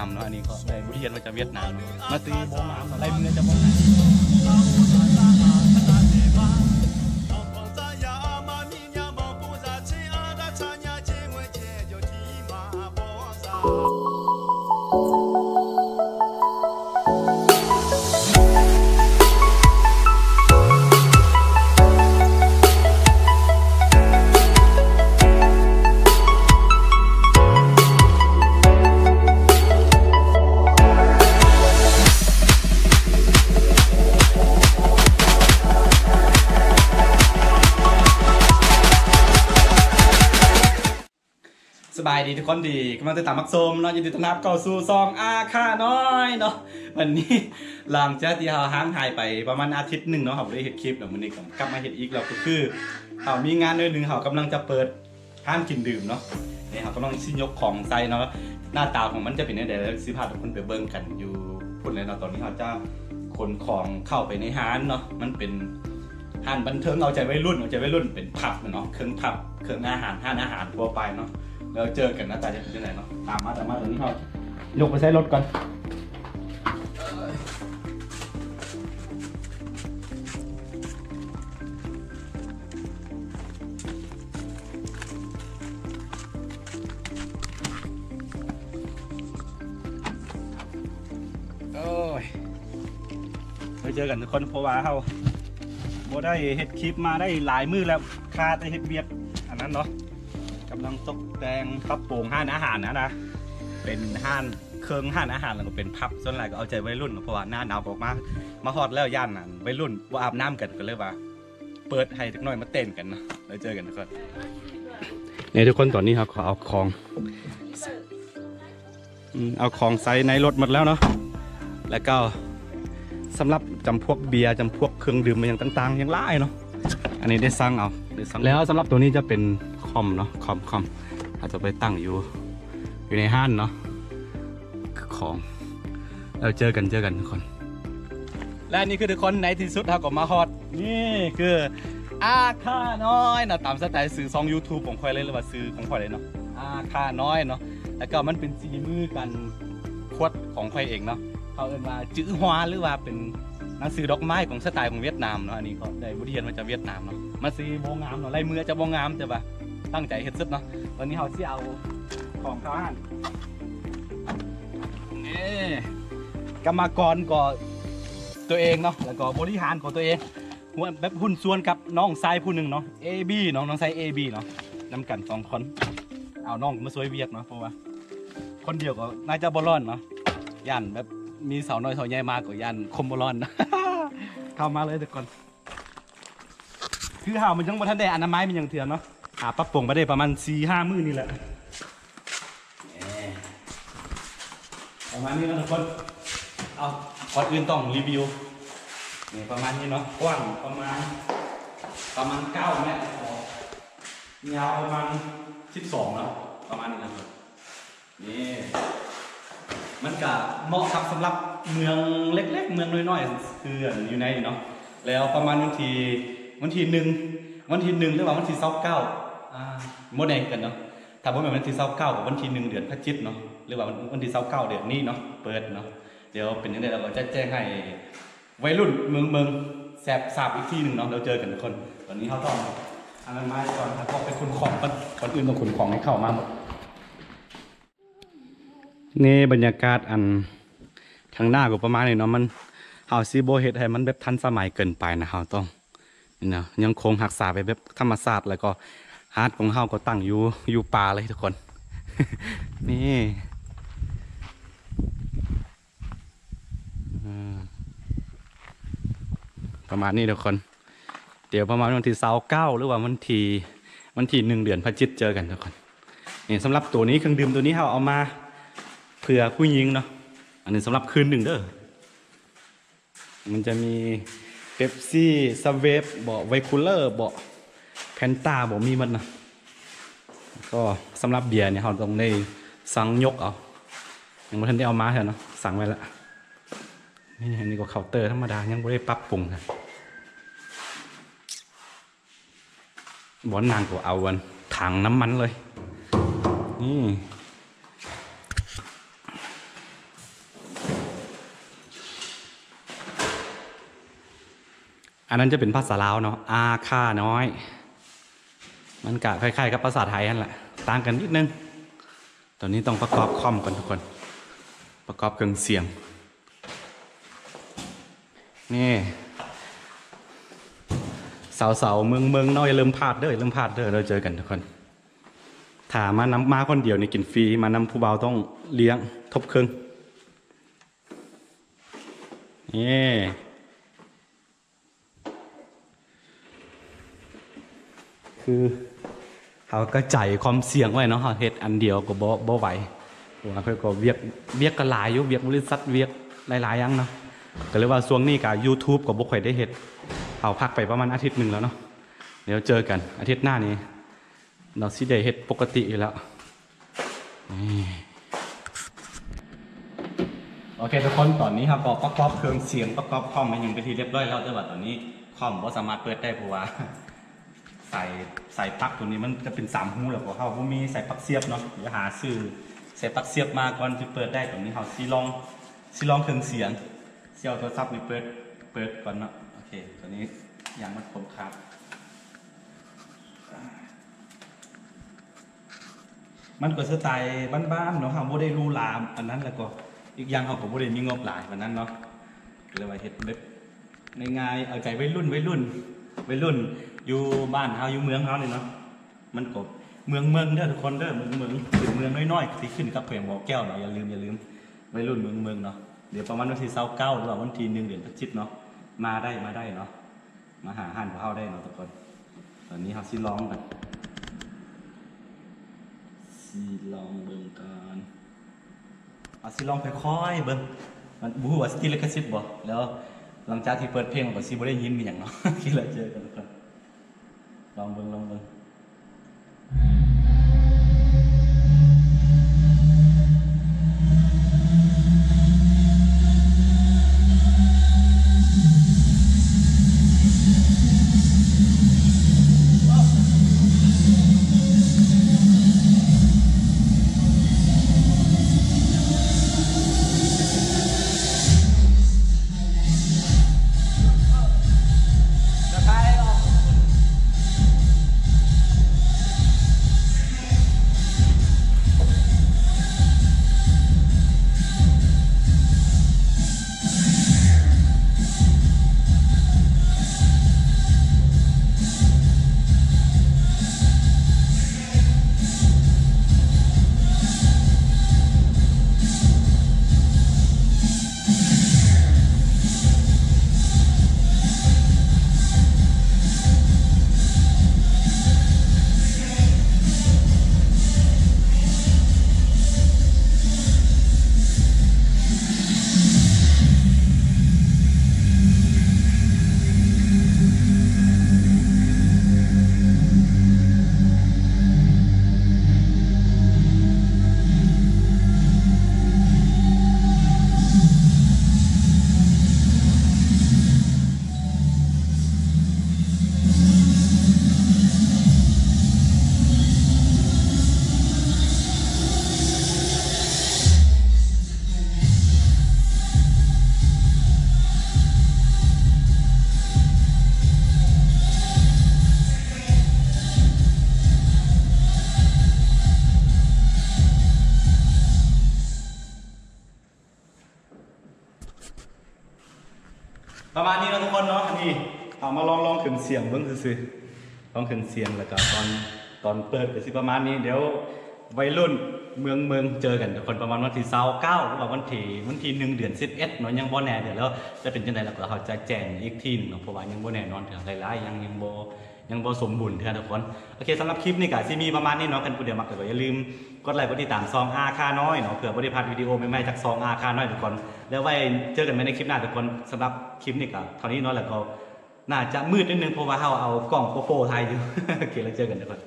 າມເນາະ ອັນນີ້ກໍໄດ້ບົດຮຽນມາຈາກຫວຽດນາມເນາະ ມາຕີໂບງາມເນາະ ລາຍມືຈະບໍ່ງາມ. ສະບາຍດີທຸກຄົນທີ່ກຳລັງຕິດຕາມຮັບຊົມເນາະ ຍິນດີຕ້ອນຮັບເຂົ້າສູ່ຊ່ອງອາຄານ້ອຍເນາະ. ວັນນີ້ຫຼັງຈາກທີ່ເຮົາຫ່າງຫາຍໄປປະມານອາທິດໜຶ່ງເນາະ ເຮົາບໍ່ໄດ້ເຮັດຄລິບເນາະ ມື້ນີ້ກໍກັບມາເຮັດອີກແລ້ວ ກໍຄືເຮົາມີງານໜ້ອຍໜຶ່ງ ເຮົາກຳລັງຈະເປີດຮ້ານກິນດື່ມເນາະ. ນີ້ເຮົາກຳລັງຊິຍົກຂອງໃສ່ເນາະ ໜ້າຕາຂອງມັນຈະເປັນແນວໃດ ຊິພາທຸກຄົນໄປເບິ່ງກັນຢູ່ພຸ້ນເລີຍເນາະ. ຕອນນີ້ເຮົາຈະຂົນຂອງເຂົ້າໄປໃນຮ້ານເນາະ ມັນເປັນ ຮ້ານບັນເທີງເອົາໃຈໄວລຸ້ນ ເອົາໃຈໄວລຸ້ນ ເປັນຜັບເນາະ ເຄື່ອງຜັບ ເຄື່ອງອາຫານ ຮ້ານອາຫານທົ່ວໄປເນາະ. ແລ້ວເຈີກັນ ໜ້າຕາຈະເປັນຈັ່ງໃດເນາະ. ຕາມມາ ຕາມມາ ຕອນນີ້ເຮົາຍົກໄປໃສ່ລົດກ່ອນ. ໂອ້ຍ ໄວ້ເຈີກັນທຸກຄົນ ເພາະວ່າເຮົາບໍ່ໄດ້ເຮັດຄລິບມາໄດ້ຫຼາຍມື້ແລ້ວ ຄາແຕ່ເຮັດວຽກອັນນັ້ນເນາະ ກຳລັງຕົກແຕ່ງປັບປຸງຮ້ານອາຫານຫັ້ນນະ ເປັນຮ້ານ ເຄື່ອງຮ້ານອາຫານ ແລ້ວກໍເປັນຜັບ. ສ່ວນຫຼາຍກໍເອົາໃຈໄວລຸ້ນ ເພາະວ່າໜ້າໜາວອອກມາ ມາຮອດແລ້ວຢ້ານໄວລຸ້ນບໍ່ອາບນ້ຳກັນ ກໍເລີຍວ່າ ເປີດໃຫ້ເດັກນ້ອຍມາເຕັ້ນກັນເນາະ. ແລ້ວເຈີກັນທຸກຄົນ. ນີ້ທຸກຄົນ ຕອນນີ້ເຮົາກໍເອົາຂອງ ອືມ ເອົາຂອງໃສ່ໃນລົດໝົດແລ້ວເນາະ. ແລ້ວກໍສຳລັບຈຳພວກເບຍ ຈຳພວກເຄື່ອງດື່ມຫຍັງຕ່າງໆ ຍັງຫຼາຍເນາະ. ອັນນີ້ໄດ້ສັ່ງເອົາ ໄດ້ສັ່ງ. ແລ້ວສຳລັບໂຕນີ້ຈະເປັນຄອມເນາະ ຄອມ ຄອມ ເຮົາຈະໄປຕັ້ງຢູ່ ຢູ່ໃນຮ້ານເນາະ ຂອງ. ແລ້ວເຈີກັນ ເຈີກັນທຸກຄົນ. ແລະນີ້ຄືທຸກຄົນ ໃນທີ່ສຸດເຮົາກໍມາຮອດ ນີ້ຄືອາຄານ້ອຍເນາະ ຕາມສະໄຕຊື່ຊ່ອງຢູທູບຂອງຂ້ອຍເລີຍ ຫຼືວ່າຊື່ຂອງຂ້ອຍເລີຍເນາະ ອາຄານ້ອຍເນາະ. ແລ້ວກໍມັນເປັນສີມືການຂວດຂອງຂ້ອຍເອງເນາະ ເຂົາເອີ້ນວ່າຈື່ຮວາ ຫຼືວ່າເປັນໜັງສືດອກໄມ້ຂອງສະໄຕຂອງຫວຽດນາມເນາະ. ອັນນີ້ກໍໄດ້ບົດຮຽນມາຈາກຫວຽດນາມເນາະ ມັນຊິບໍ່ງາມເນາະ ລາຍມືອາດຈະບໍ່ງາມ ແຕ່ວ່າຕັ້ງໃຈເຮັດສຸດເນາະ. ຕອນນີ້ເຮົາຊິເອົາຂອງເຂົ້າຮ້ານ ນີ້ ກຳມະກອນກໍຕົວເອງເນາະ ແລ້ວກໍບໍລິຫານຂອງຕົວເອງ ຮ່ວມແບບຫຸ້ນສ່ວນກັບນ້ອງຊາຍຜູ້ໜຶ່ງເນາະ ເອບີເນາະ ນ້ອງຊາຍເອບີເນາະ ນຳກັນສອງຄົນ. ເອົານ້ອງມາຊ່ວຍວຽກເນາະ ເພາະວ່າຄົນດຽວກໍໜ້າຈະບໍ່ລອດເນາະ ຢ້ານແບບມີສາວນ້ອຍສາວໃຫຍ່ມາກໍຢ້ານຄົມບໍ່ລອດ. ເຂົ້າມາເລີຍທຸກຄົນ. ຄືເຮົາມັນຍັງບໍ່ທັນໄດ້ອະນາໄມມັນຫຍັງເທື່ອເນາະ ຫາປັບປຸງໄປໄດ້ປະມານສີ່ຫ້າມື້ນີ້ແຫຼະ. ປະມານນີ້ເນາະທຸກຄົນ. ເອົາ ກ່ອນອື່ນຕ້ອງຣີວິວ ນີ້ປະມານນີ້ເນາະ ກວ້າງປະມານ ປະມານເກົ້າແມັດ ຍາວປະມານສິບສອງເນາະ ປະມານນີ້ເນາະ. ນີ້ມັນກະເໝາະກັບສຳລັບເມືອງເລັກໆ ເມືອງນ້ອຍໆ ຄືຢູ່ໃນນີ້ເນາະ. ແລ້ວປະມານວັນທີ ວັນທີໜຶ່ງ ວັນທີໜຶ່ງ ຫຼືວ່າວັນທີຊາວເກົ້າ ອ່າ ບໍ່ແນ່ຄືກັນເນາະ. ຖ້າບໍ່ແມ່ນວັນທີຊາວເກົ້າ ກໍວັນທີໜຶ່ງ ເດືອນພະຈິກເນາະ ຫຼືວ່າວັນທີຊາວເກົ້າ ເດືອນນີ້ເນາະ ເປີດເນາະ. ດຽວເປັນຈັ່ງໃດ ເຮົາກໍຈະແຈ້ງໃຫ້ໄວລຸ້ນເມືອງເບິ່ງແຊບຊາບອີກທີໜຶ່ງເນາະ. ແລ້ວເຈີກັນທຸກຄົນ. ຕອນນີ້ເຮົາຕ້ອງອັນນັ້ນມາກ່ອນ ເຮົາຕ້ອງໄປຂົນຂອງກ່ອນ ກ່ອນອື່ນຕ້ອງຂົນຂອງໃຫ້ເຂົ້າມາໝົດ. ນີ້ບັນຍາກາດອັນທາງໜ້າກໍປະມານນີ້ເນາະ ມັນ ເຮົາຊິບໍ່ເຮັດໃຫ້ມັນແບບທັນສະໄໝເກີນໄປນະ ເຮົາຕ້ອງ ນີ້ນະ ຍັງຄົງຮັກສາໄວ້ແບບທຳມະຊາດ ແລ້ວກໍຫາດຂອງເຮົາກໍຕັ້ງຢູ່ ຢູ່ປ່າເລີຍທຸກຄົນ. ນີ້ ອືມ ປະມານນີ້ທຸກຄົນ. ດຽວປະມານວັນທີຊາວເກົ້າ ຫຼືວ່າວັນທີ ວັນທີໜຶ່ງ ເດືອນພະຈິກ ເຈີກັນທຸກຄົນ. ນີ້ສຳລັບໂຕນີ້ ເຄື່ອງດື່ມໂຕນີ້ ເຮົາເອົາມາເພື່ອຜູ້ຍິງເນາະ. ອັນນີ້ສຳລັບຄືນໜຶ່ງເດີ້. ມັນຈະມີເປັບຊີ ສະເວັບບໍ ໄວຄູລເລີບໍ ແພນຕາບໍ ມີໝົດນະ. ກໍສຳລັບເບຍນີ້ ເຮົາຕ້ອງໄດ້ສັ່ງຍົກເອົາ ຍັງບໍ່ທັນໄດ້ເອົາມາເທື່ອເນາະ ສັ່ງໄວ້ລະ. ນີ້ ອັນນີ້ກໍເຄົາເຕີທຳມະດາ ຍັງບໍ່ໄດ້ປັບປຸງນະ. ບ່ອນນັ່ງກໍເອົາອັນຖັງນ້ຳມັນເລີຍ. ນີ້ ອັນນັ້ນຈະເປັນພາສາລາວເນາະ ອາຄານ້ອຍ ມັນກະຄ້າຍໆກັບພາສາໄທຫັ້ນແຫຼະ ຕ່າງກັນນິດໜຶ່ງ. ຕອນນີ້ຕ້ອງປະກອບຄອມກ່ອນທຸກຄົນ ປະກອບເຄື່ອງສຽງ. ນີ້ ສາວໆເມືອງເມືອງເນາະ ຢ່າລືມພາດເດີ ຢ່າລືມພາດເດີ ແລ້ວເຈີກັນທຸກຄົນ. ຖ້າມານຳ ມາຄົນດຽວນີ້ກິນຟຣີ ມານຳຜູ້ບ່າວຕ້ອງລ້ຽງທົບເຄິ່ງ. ນີ້ ຄືເຮົາກະຈາຍຄວາມສ່ຽງໄວ້ເນາະ ເຮົາເຮັດອັນດຽວກໍບໍ່ ບໍ່ໄຫວ ເພາະວ່າຂ້ອຍກໍວຽກ ວຽກກໍຫຼາຍຢູ່ ວຽກບໍລິສັດ ວຽກຫຼາຍໆຢ່າງເນາະ. ກໍເລີຍວ່າຊ່ວງນີ້ກະຢູທູບກໍບໍ່ຄ່ອຍໄດ້ເຮັດ ເຮົາພັກໄປປະມານອາທິດໜຶ່ງແລ້ວເນາະ. ດຽວເຈີກັນອາທິດໜ້ານີ້ ເນາະ ຊິໄດ້ເຮັດປົກກະຕິຢູ່ແລ້ວ. ນີ້ ໂອເຄທຸກຄົນ ຕອນນີ້ເຮົາກໍປະກອບເຄື່ອງສຽງ ປະກອບຄອມໃຫ້ຫຍັງເປັນທີ່ຮຽບຮ້ອຍແລ້ວ ແຕ່ວ່າຕອນນີ້ຄອມບໍ່ສາມາດເປີດໄດ້ ເພາະວ່າສາຍ ສາຍປລັກຕົວນີ້ມັນຈະເປັນສາມຮູ ແລ້ວກໍເຮົາບໍ່ມີສາຍປລັກສຽບເນາະ. ດຽວຫາຊື້ສາຍປລັກສຽບມາກ່ອນຊິເປີດໄດ້. ຕອນນີ້ເຮົາຊິລອງ ຊິລອງເຄື່ອງສຽງ ຊິເອົາໂທລະສັບນີ້ເປີດ ເປີດກ່ອນເນາະ. ໂອເຄ ຕອນນີ້ຢາງມັນຄົມຂາດ. ມັນກໍສະໄຕບ້ານໆເນາະ ເຮົາບໍ່ໄດ້ຫຼູຫຼາປານນັ້ນ ແລ້ວກໍອີກຢ່າງເຮົາກໍບໍ່ໄດ້ມີງົບຫຼາຍປານນັ້ນເນາະ ກໍເລີຍວ່າເຮັດແບບງ່າຍໆ ເອົາໃຈໄວລຸ້ນ ໄວລຸ້ນ ໄວລຸ້ນຢູ່ບ້ານເຮົາ ຢູ່ເມືອງເຮົານີ້ເນາະ. ມັນກໍເມືອງເມືອງເດີທຸກຄົນເດີ ເມືອງເມືອງ ເປັນເມືອງນ້ອຍໆ ທີ່ຂຶ້ນກັບແຂວງບໍ່ແກ້ວເນາະ. ຢ່າລືມ ຢ່າລືມ ໄວລຸ້ນເມືອງເມືອງເນາະ. ດຽວປະມານວັນທີຊາວເກົ້າ ຫຼືວ່າວັນທີໜຶ່ງ ເດືອນພະຈິກເນາະ ມາໄດ້ ມາໄດ້ເນາະ. ມາຫາຮ້ານພວກເຮົາໄດ້ເນາະທຸກຄົນ. ຕອນນີ້ເຮົາຊິລອງກັນ ຊິລອງເບິ່ງກ່ອນ ເຮົາຊິລອງຄ່ອຍໆເບິ່ງ ມັນບໍ່ຮູ້ວ່າຊິຕິດລິຂະສິດບໍ່. ແລ້ວຫຼັງຈາກທີ່ເປີດເພງ ມັນກໍຊິບໍ່ໄດ້ຍິນອີ່ຫຍັງເນາະ. ໂອເຄ ແລ້ວເຈີກັນທຸກຄົນ ລອງເບິ່ງ ລອງເບິ່ງ. ປະມານນີ້ເນາະທຸກຄົນເນາະ. ອັນນີ້ເຮົາມາລອງ ລອງຂຶ້ນສຽງເບິ່ງຊື່ໆ ລອງຂຶ້ນສຽງ ແລ້ວກໍຕອນ ຕອນເປີດກໍຊິປະມານນີ້. ດຽວໄວລຸ້ນເມືອງເມືອງເຈີກັນທຸກຄົນ ປະມານວັນທີຊາວເກົ້າ ຫຼືວ່າວັນທີ ວັນທີໜຶ່ງ ເດືອນສິບເອັດເນາະ ຍັງບໍ່ແນ່ເທື່ອ ແລ້ວຈະເປັນຈັ່ງໃດ ແລ້ວກໍເຮົາຈະແຈ້ງອີກທີໜຶ່ງເນາະ ເພາະວ່າຍັງບໍ່ແນ່ນອນເທື່ອ ຫຼາຍໆຢ່າງຍັງບໍ່ ຍັງບໍ່ສົມບູນເທື່ອທຸກຄົນ. ໂອເຄ ສຳລັບຄລິບນີ້ກໍຊິມີປະມານນີ້ເນາະ. ຄັນຜູ້ໃດມັກກໍຢ່າລືມກົດໄລກົດຕິດຕາມຊ່ອງອາຄານ້ອຍເນາະ ເພື່ອບໍ່ໄດ້ພາດວິດີໂອໃໝ່ໆຈາກຊ່ອງອາຄານ້ອຍທຸກຄົນ ແລ້ວໄວ້ເຈີກັນໃໝ່ໃນຄລິບໜ້າທຸກຄົນ. ສຳລັບຄລິບນີ້ກໍເທົ່ານີ້ເນາະ ແລ້ວກໍໜ້າຈະມືດນິດໜຶ່ງ ເພາະວ່າເຮົາເອົາກ້ອງໂກໂປຖ່າຍຢູ່. ໂອເຄ ແລ້ວເຈີກັນທຸກຄົນ.